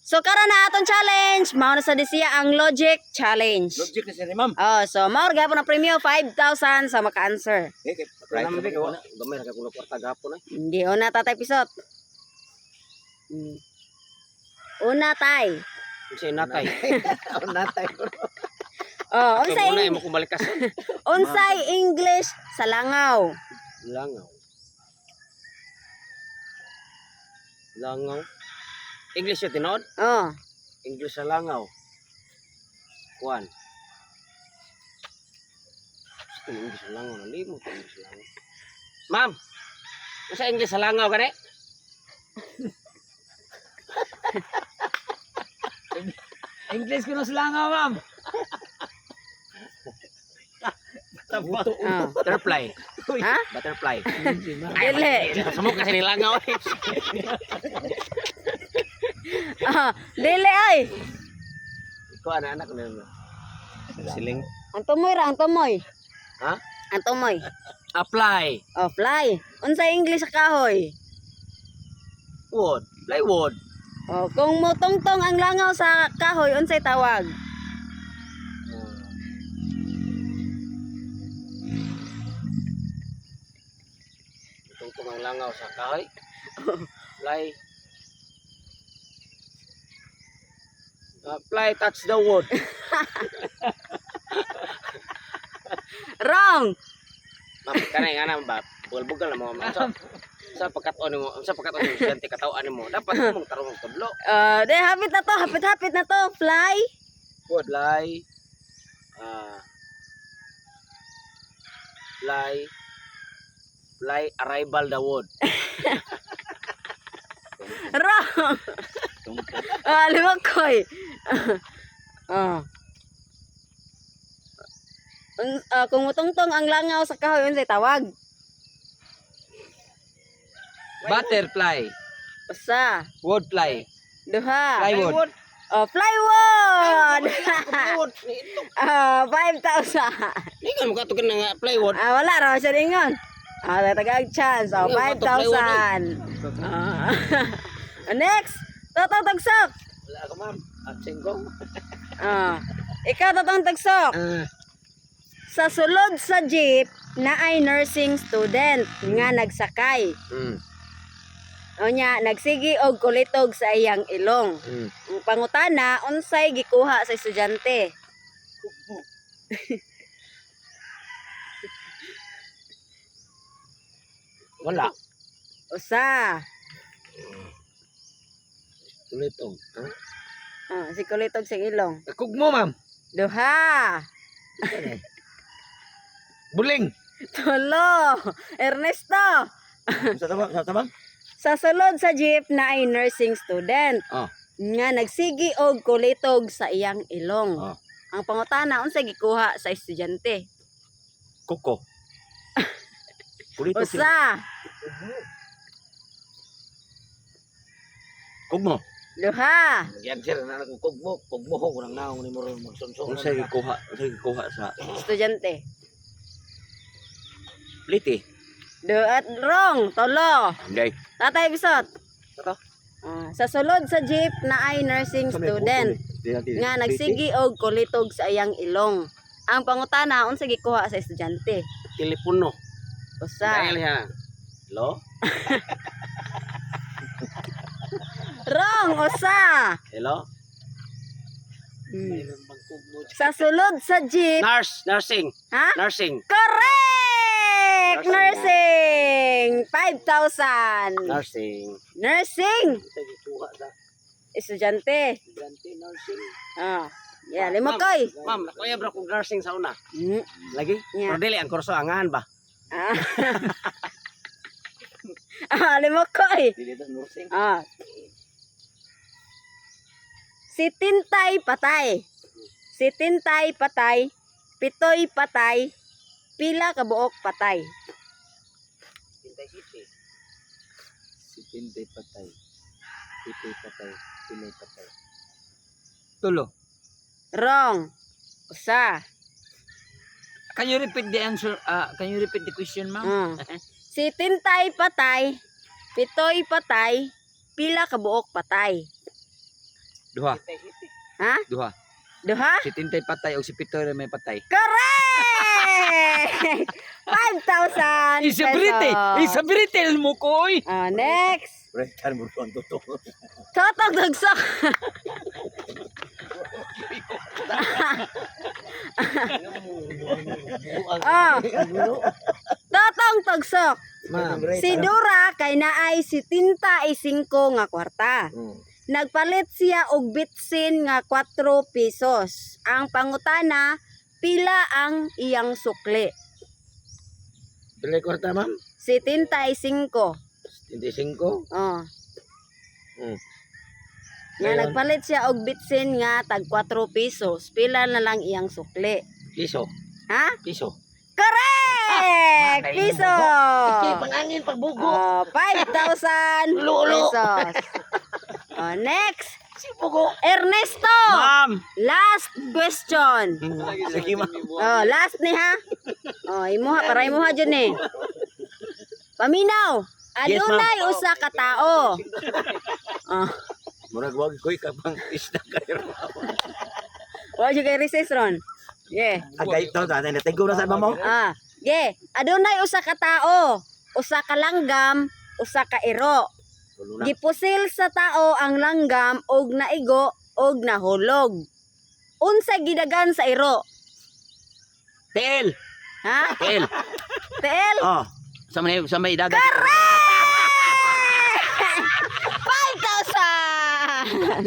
So karon na atong challenge, mao na sa disiya ang logic challenge. Logic na siya ni ma'am. Oh, so mao ra gihapon ang premyo 5,000 sa maka-answer. Eh, kay Right. Naman ba gamay ra ka kuno kwarta gapon eh. Hindi una, Tatay Pisot. Una tay. Unsay natay? Natay. Oh, Unsay unsay una imo kumalikason? unsay English sa langaw? Langaw. Langaw. English yun tinuod? Oh, English sa langaw. Kuan. Gusto yung English sa langaw. Nalimot yung English sa langaw. Ma'am! Nasa English sa langaw gani? English ko na sila nga, ma'am. Oh. Butterfly. Ha? Butterfly. Dili. Samok kasi ni langaw eh. Ah, dili ay. Ikaw anak anak na. Siling. Ang tumoy ra, ang tumoy. Ha? Ang tumoy. Apply. Oh, fly. Unsay English sa kahoy? Wood. Plywood. Oh, kung mutungtong ang langaw sa kahoy, unsay tawag? Tungtong ang langaw sa kahoy. Fly. Fly touch the wood. Wrong. Ma'am, kanay nga na ba? Bugal-bugal na mo. Ma'am. Sa pagkatuon mo, sa pagkatuon mo, estudyante katawan mo, dapat mong tarong og tablo. De hapit na to, hapit-hapit na to. Fly. Wood. Fly. Fly. Fly arrival the wood. Wrong. Ah, limakoy. Ah. Kung mutungtong ang langaw sa kahoy, unsay tawag? Butterfly. Usa, Woodfly. duha. Plywood. Oh, plywood. Plywood. Ah, 5,000. Ningon mo katugan na nga plywood. Ah, wala raw siya ringon. Ah, tagag chance. Oh, Ingon, 5,000. Ah. Next, Totong Tagsok. Wala ako, ma'am. Absent ko. Ah. Ikaw, Totong Tagsok. Ah. Sa sulod sa jeep na ay nursing student nga nagsakay. Unya, nagsigi og kulitog sa iyang ilong. Ang pangutana, unsay gikuha sa estudyante? Wala. Usa. Tulitong. Ha? Ah, si kulitog sa ilong. Kugmo, ma'am. Duha. Buling. Tulo. Ernesto. Sa tama, sa tama. Sa sulod sa jeep na ay nursing student Oh. nga nagsigi og kulitog sa iyang ilong. Oh. Ang pangutana, unsay gikuha sa estudyante? Kuko. Kulito. Usa, Kugmo. duha, Yan sir, na ko kugmo, kugmo ko nang naong ni mo ron magsunsun. Unsay gikuha, unsay gikuha sa estudyante. pliti. Duat wrong, tulo. Hindi. Tatay Bisot. Ato? Ah, sa sulod sa jeep na ay nursing student nga nagsigi og kulitog sa iyang ilong. Ang pangutana, unsay gikuha sa estudyante? Telepono. Usa, Dahil siya. Hello? wrong, usa. Hello? Sa sulod sa jeep, Nurse, nursing, ha? Nursing. Correct! Nursing! 5,000. Nursing. Nursing! Unsay gikuha sa Estudyante. estudyante nursing? Ah. Yeah, limokoy. Ma'am, nakuya bro kog nursing sa una. Lagi? Yeah. Pero dili ang kurso angahan ba? Ah. Ah, limokoy. Dili ta nursing. Ah. Si Tintay patay. Si Tintay patay. Pitoy patay. Pila ka buok patay. Tintay City. Si Tintay patay. Tintay patay. Pinay patay. Tulo. Wrong. Usa. Can you repeat the answer? Can you repeat the question, ma'am? Ah. Si Tintay patay. Pitoy patay. Pila ka buok patay. Duha. Ha? Duha. Duha? Si Tintay patay o si Peter may patay. Correct! 5,000 Isabrite! pesos. Isabrite mo ko, oy! Ah, next. Rentan mo ang totoo. Totong tugsok. Ah. Totong tugsok. Ma'am. Si Dora kay naay si tinta ay 5 nga kwarta. Nagpalit siya og bitsin nga 4 pesos. Ang pangutana, pila ang iyang sukli? Pila kwarta, ma'am? Si tinta ay 5. 25. Oh. Nga Ngayon? nagpalit siya og bitsin nga tag 4 pesos. Pila na lang iyang sukli? Piso. Ha? Piso. Correct! Ah, Piso! Pangangin pagbugo. Oh, 5,000 Lulo. pesos. Oh, next. Si bugo. Ernesto! Ma'am. Last question. Sige, ma'am. Oh, last ni ha. Oh, imuha para imuha jud ni. Paminaw. Yes, ma'am. Adunay usa ka tao. Oh, Murag wag ko'y kapang isda kayo. wa jud kay recess ron. Yeah. Agay to, tatay natinggo na sa mo. Ah, ge. Adunay usa ka tao, usa ka langgam, usa ka iro. Tulo na. Gipusil sa tao ang langgam og naigo og nahulog. Unsa gidagan sa iro? TL! Ha? TL! TL? Oh. Sa may dagat. Correct! 5,000!